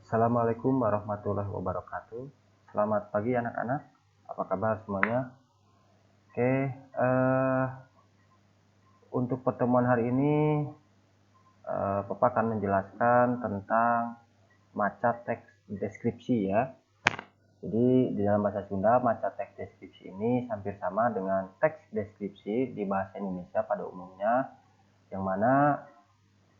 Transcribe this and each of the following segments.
Assalamualaikum warahmatullahi wabarakatuh. Selamat pagi, anak-anak. Apa kabar semuanya? Oke, untuk pertemuan hari ini, Bapak akan menjelaskan tentang maca teks deskripsi ya. Jadi di dalam bahasa Sunda, maca teks deskripsi ini hampir sama dengan teks deskripsi di bahasa Indonesia pada umumnya, yang mana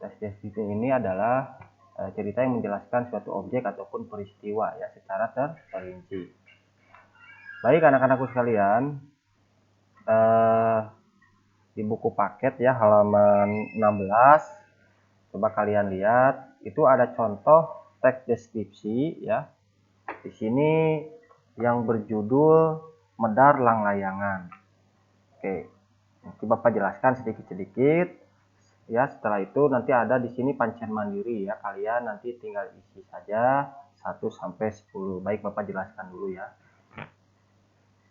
teks deskripsi ini adalah cerita yang menjelaskan suatu objek ataupun peristiwa ya, secara terperinci. Baik, anak-anakku sekalian, di buku paket ya, halaman 16, coba kalian lihat, itu ada contoh teks deskripsi ya. Di sini yang berjudul Medar Langlayangan. Oke, nanti Bapak jelaskan sedikit-sedikit ya. Setelah itu nanti ada di sini pancen mandiri ya. Kalian nanti tinggal isi saja 1 sampai 10. Baik, Bapak jelaskan dulu ya.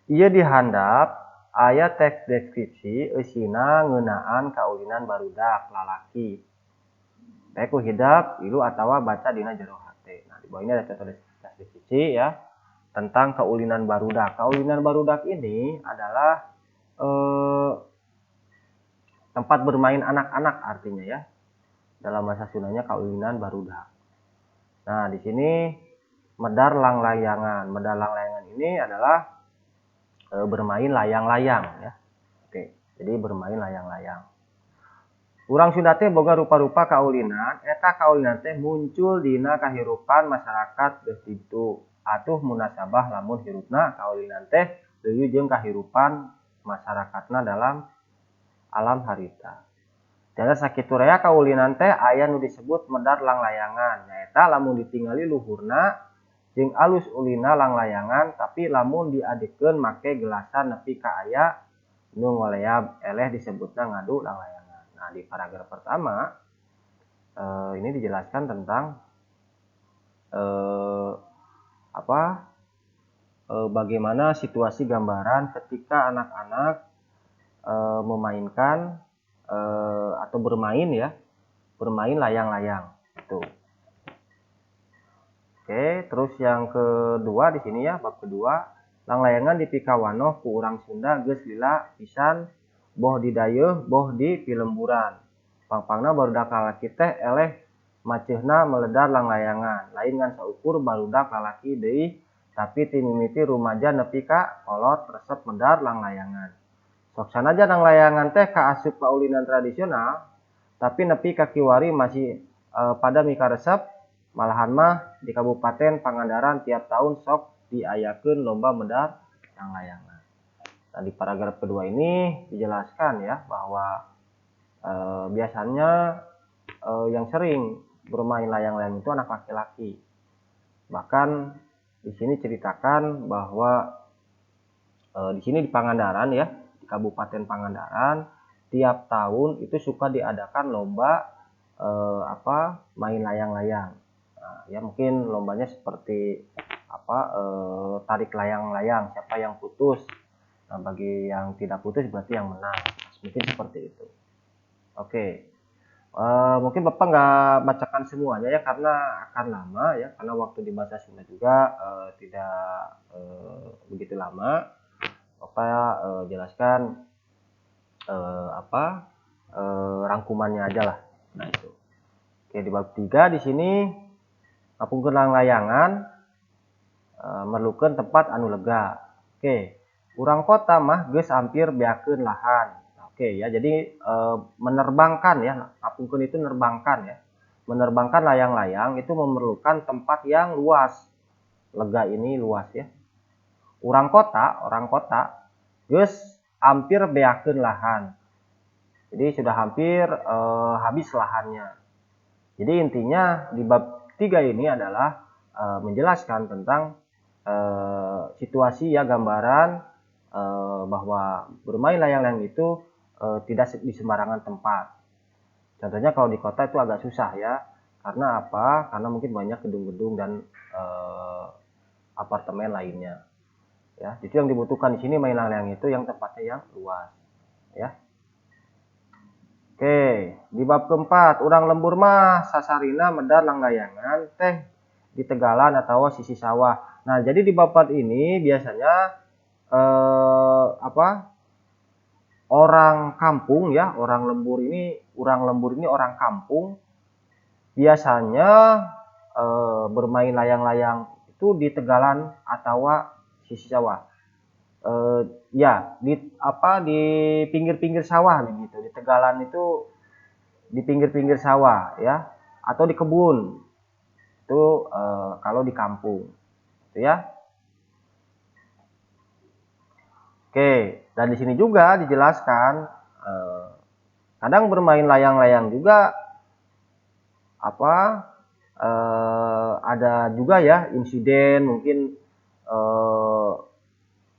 Ieu di handap aya teks deskripsi eusina ngeunaan kaulinan barudak lalaki. Baik ku hidep, ilu atawa baca dina jero hate. Nah, di bawah ini ada contoh deskripsi ya tentang kaulinan barudak. Kaulinan barudak ini adalah tempat bermain anak-anak artinya ya. Dalam bahasa Sundanya kaulinan barudak. Nah, di sini medar langlayangan. Medar langlayangan ini adalah bermain layang-layang ya. Oke, jadi bermain layang-layang. Urang Sunda teh boga rupa-rupa kaulinan, eta kaulinan teh muncul dina kahirupan masyarakat geus ditu. Atuh munasabah lamun hirupna kaulinan teh leuyu jeung kahirupan masyarakatna dalam alam harita. Dina sakitu rea kaulinan teh aya nu disebut medar langlayangan, nyaeta lamun ditingali luhurna jeung alus ulina langlayangan, tapi lamun diadekeun make gelasan nepi ka aya nu ngoleab, eleh disebutna ngadu langlayangan. Nah, di paragraf pertama ini dijelaskan tentang apa, bagaimana situasi gambaran ketika anak-anak memainkan atau bermain ya, bermain layang-layang itu. Oke, terus yang kedua di sini ya, bab kedua, langlayangan dipikawanoh ku urang Sunda geus lila pisan, boh di dayeuh boh di pilemburan. Pangpangna barudak lalaki teh eleh maceuhna meledar langlayangan, lain ngan saukur barudak lalaki deui, tapi ti mimiti rumaja nepi ka kolot resep medar langlayangan. Sok sanajan langlayangan teh kaasup kaulinan tradisional, tapi nepi ka kiwari masih pada mikaresep, malahan mah di Kabupaten Pangandaran tiap tahun sok diayakeun lomba medar langlayangan. Nah, di paragraf kedua ini dijelaskan ya bahwa biasanya yang sering bermain layang-layang itu anak laki-laki. Bahkan di sini ceritakan bahwa di sini di Pangandaran ya, di Kabupaten Pangandaran tiap tahun itu suka diadakan lomba apa, main layang-layang. Nah, ya mungkin lombanya seperti apa, tarik layang-layang, siapa yang putus. Nah, bagi yang tidak putus berarti yang menang. Mungkin seperti itu. Oke. Mungkin Bapak nggak bacakan semuanya ya karena akan lama ya, karena waktu di bahasa Sunda juga tidak begitu lama. Bapak jelaskan apa, rangkumannya aja lah. Nah, itu. Oke, di bab 3 di sini ngapungkeun langlayangan merlukeun tempat anu lega. Oke. Urang kota mah geus hampir beakeun lahan. Oke ya, jadi menerbangkan ya, ngapungkeun itu nerbangkan ya. Menerbangkan layang-layang itu memerlukan tempat yang luas. Lega ini luas ya. Urang kota, orang kota geus hampir beakeun lahan. Jadi sudah hampir habis lahannya. Jadi intinya di bab 3 ini adalah menjelaskan tentang situasi ya, gambaran bahwa bermain layang-layang itu tidak di sembarangan tempat. Contohnya kalau di kota itu agak susah ya. Karena apa? Karena mungkin banyak gedung-gedung dan apartemen lainnya. Ya, itu yang dibutuhkan di sini main layang-layang itu yang tempatnya yang luas, ya. Oke, di bab keempat, urang lembur mah sasarina medar langlayangan teh Di tegalan atau sisi sawah. Nah, jadi di babad ini biasanya apa? Orang kampung ya, orang lembur ini orang kampung biasanya bermain layang-layang itu di tegalan atau sisi sawah. Ya, di apa, di pinggir-pinggir sawah begitu. Di tegalan itu di pinggir-pinggir sawah ya, atau di kebun. Itu kalau di kampung. Itu ya. Oke, dan di sini juga dijelaskan kadang bermain layang-layang juga apa, ada juga ya insiden mungkin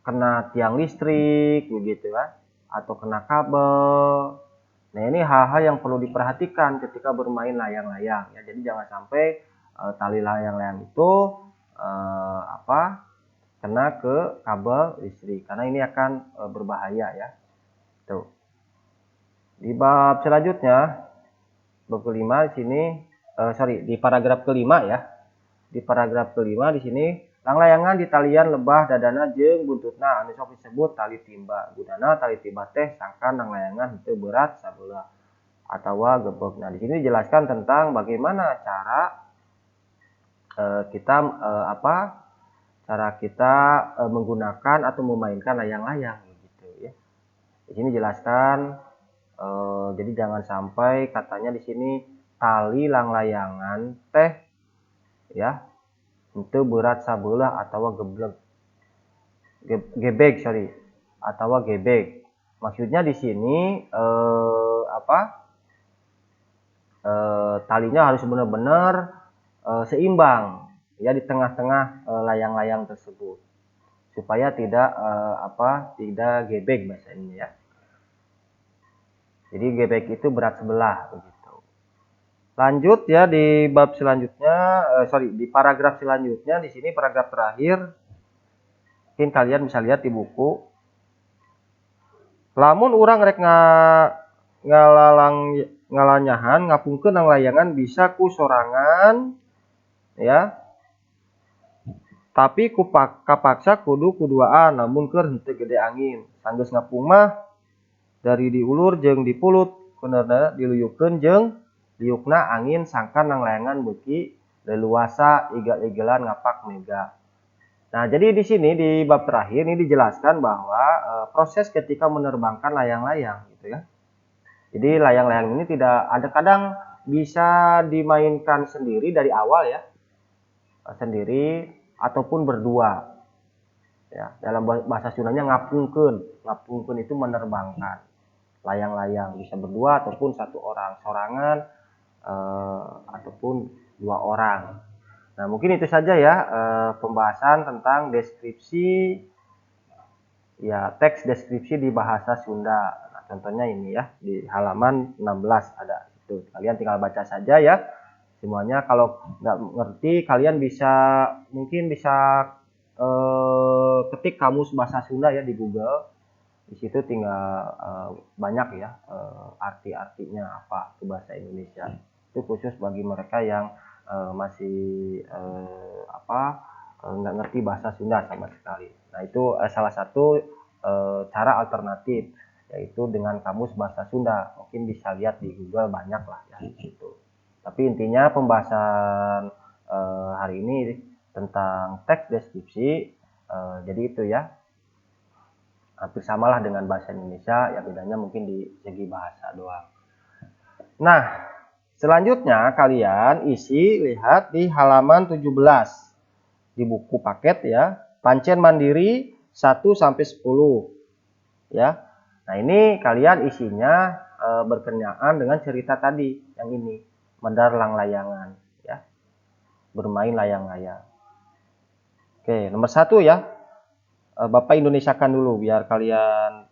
kena tiang listrik begitu ya, atau kena kabel. Nah, ini hal-hal yang perlu diperhatikan ketika bermain layang-layang ya. Jadi jangan sampai tali layang-layang itu apa, kena ke kabel listrik karena ini akan berbahaya ya. Tuh. Di bab selanjutnya, bab kelima di sini, sorry, di paragraf kelima ya. Di paragraf kelima di sini, langlayangan ditalian lebah dadana jeung buntutna anu sok disebut tali timba. Gunana tali timba teh sangkan langlayangan henteu berat sabelah atawa gebeg. Nah, di sini dijelaskan tentang bagaimana cara kita apa, cara kita menggunakan atau memainkan layang-layang gitu ya. Di sini jelaskan, jadi jangan sampai katanya di sini tali langlayangan teh ya itu berat sabelah atau geblek, gebeg, sorry, atau gebeg. Maksudnya di sini apa, talinya harus benar-benar seimbang ya di tengah-tengah layang-layang tersebut supaya tidak apa, tidak gebeg bahasa ini ya. Jadi gebeg itu berat sebelah begitu. Lanjut ya di bab selanjutnya, sorry, di paragraf selanjutnya di sini paragraf terakhir. Mungkin kalian bisa lihat di buku. Lamun urang rek ngalalang ngalanyahan ngapungkeun layangan bisa ku sorangan ya. Tapi ku kapaksa kudu kuduaan lamun keur henteu gede angin. Sanggeus ngapung mah dari diulur jeung dipulut kunerna diluyukeun jeung liukna angin sangkan langlayangan beuki leluasa igel-igelan ngapak mega. Nah, jadi di sini di bab terakhir ini dijelaskan bahwa proses ketika menerbangkan layang-layang gitu ya. Jadi layang-layang ini tidak ada, kadang bisa dimainkan sendiri dari awal ya. Sendiri ataupun berdua. Ya, dalam bahasa Sundanya ngapungkeun. Ngapungkeun itu menerbangkan layang-layang, bisa berdua ataupun satu orang, sorangan ataupun dua orang. Nah, mungkin itu saja ya pembahasan tentang deskripsi ya, teks deskripsi di bahasa Sunda. Nah, contohnya ini ya di halaman 16 ada itu. Kalian tinggal baca saja ya. Semuanya kalau nggak ngerti kalian bisa mungkin bisa ketik kamus bahasa Sunda ya di Google. Di situ tinggal banyak ya arti-artinya apa ke bahasa Indonesia. Itu khusus bagi mereka yang masih apa, nggak ngerti bahasa Sunda sama sekali. Nah, itu salah satu cara alternatif yaitu dengan kamus bahasa Sunda. Mungkin bisa lihat di Google banyak lah ya di situ. Tapi intinya pembahasan hari ini tentang teks deskripsi, jadi itu ya. Hampir samalah dengan bahasa Indonesia, ya bedanya mungkin di segi bahasa doang. Nah, selanjutnya kalian isi lihat di halaman 17 di buku paket ya, Pancen Mandiri 1 sampai 10 ya. Nah, ini kalian isinya berkenaan dengan cerita tadi yang ini, Medar Langlayangan ya. Bermain layang-layang. Oke, nomor 1 ya. Bapak Indonesiakan dulu biar kalian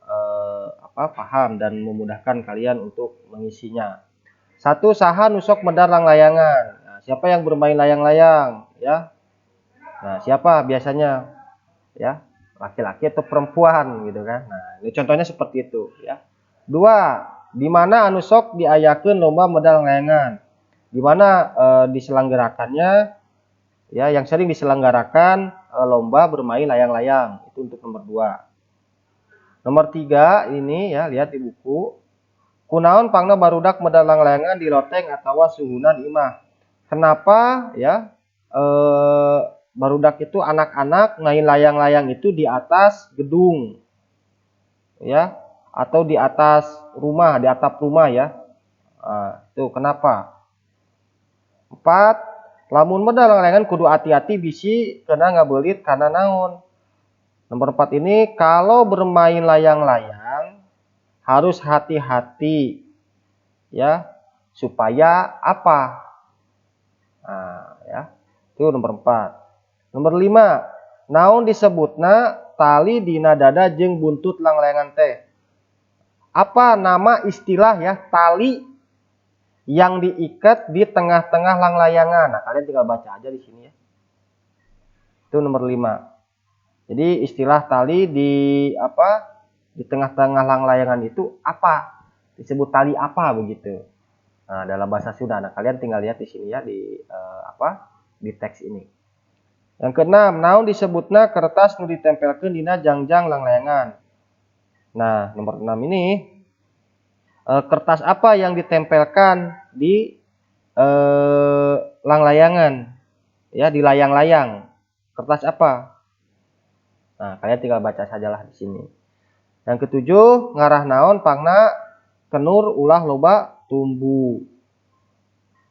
apa, paham dan memudahkan kalian untuk mengisinya. 1, saha nu sok medar langlayangan. Nah, siapa yang bermain layang-layang ya? Nah, siapa biasanya? Ya, laki-laki atau perempuan gitu kan. Nah, ini contohnya seperti itu ya. 2, di mana anu sok diayakeun lomba medar layangan? Di mana diselenggarakannya Ya, yang sering diselenggarakan lomba bermain layang-layang. Itu untuk nomor 2. Nomor 3 ini ya, lihat di buku. Kunaon pangna barudak medar langlayangan di loteng atau suhunan imah. Kenapa ya barudak itu anak-anak main layang-layang itu di atas gedung ya, atau di atas rumah, di atap rumah ya. Nah, itu kenapa? 4, lamun medar langlayangan kudu hati-hati bisi kena ngabeulit kana naon. Nomor 4 ini kalau bermain layang-layang harus hati-hati ya, supaya apa? Nah, ya. Itu nomor 4. Nomor 5, naon disebutna tali dina dada jeung buntut langlayangan teh. Apa nama istilah ya tali yang diikat di tengah-tengah langlayangan? Nah, kalian tinggal baca aja di sini ya. Itu nomor 5. Jadi istilah tali di apa? Di tengah-tengah langlayangan itu apa? Disebut tali apa begitu? Nah, dalam bahasa Sunda. Nah, kalian tinggal lihat di sini ya di apa? Di teks ini. Yang keenam, naon disebutna kertas nu ditempelkeun dina jangjang langlayangan. Nah, nomor 6 ini kertas apa yang ditempelkan di langlayangan? Ya, di layang-layang. Kertas apa? Nah, kalian tinggal baca sajalah di sini. Yang ketujuh, ngarah naon pangna kenur ulah loba tumbu.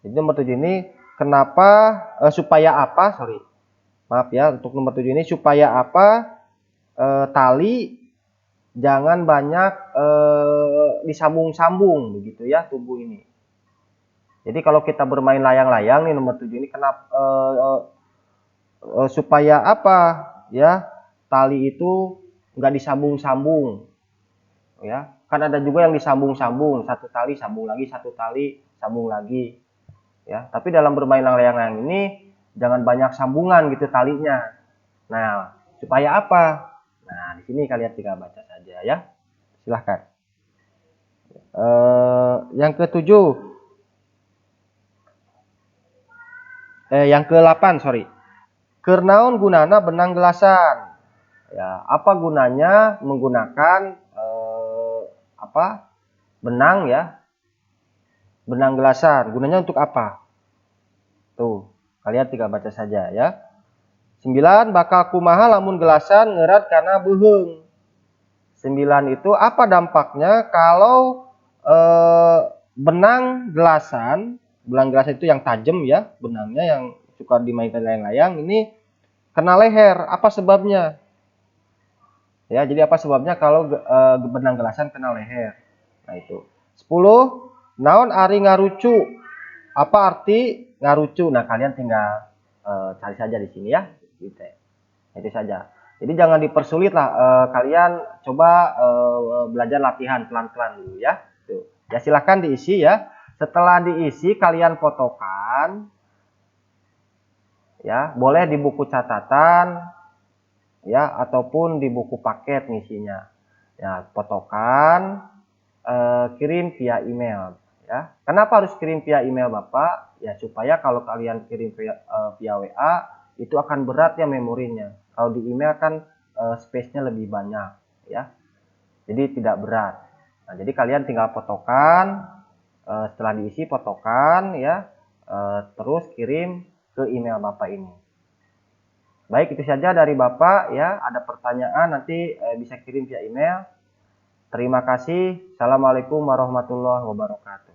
Jadi nomor 7 ini kenapa supaya apa? Sorry. Maaf ya, untuk nomor 7 ini supaya apa? Tali jangan banyak disambung-sambung begitu ya tubuh ini. Jadi kalau kita bermain layang-layang nih nomor 7 ini kenapa supaya apa? Ya, tali itu nggak disambung-sambung ya, kan ada juga yang disambung-sambung, satu tali sambung lagi, satu tali sambung lagi ya. Tapi dalam bermain layang-layang ini jangan banyak sambungan gitu talinya. Nah, supaya apa? Nah, di sini kalian tinggal baca saja ya. Silahkan. Yang ketujuh, yang ke-8, sorry. Keur naon gunana benang gelasan? Ya, apa gunanya menggunakan apa? Benang ya. Benang gelasan. Gunanya untuk apa? Tuh, kalian tinggal baca saja ya. 9, bakal kumaha lamun gelasan ngerat karena beuheung. 9 itu apa dampaknya kalau benang gelasan itu yang tajam ya, benangnya yang suka dimainkan layang-layang ini kena leher, apa sebabnya? Ya, jadi apa sebabnya kalau benang gelasan kena leher? Nah, itu. 10, naon ari ngarucu? Apa arti ngarucu? Nah, kalian tinggal cari saja di sini ya. Gitu. Itu saja. Jadi jangan dipersulit lah, kalian coba belajar latihan pelan-pelan dulu ya. Tuh. Ya, silahkan diisi ya. Setelah diisi kalian fotokan. Ya, boleh di buku catatan ya ataupun di buku paket ngisinya. Ya, fotokan, kirim via email ya. Kenapa harus kirim via email Bapak? Ya supaya kalau kalian kirim via WA itu akan berat ya memorinya. Kalau di email kan space-nya lebih banyak ya. Jadi tidak berat. Nah, jadi kalian tinggal fotokan, setelah diisi fotokan ya, terus kirim ke email Bapak ini. Baik, itu saja dari Bapak ya. Ada pertanyaan nanti bisa kirim via email. Terima kasih. Assalamualaikum warahmatullahi wabarakatuh.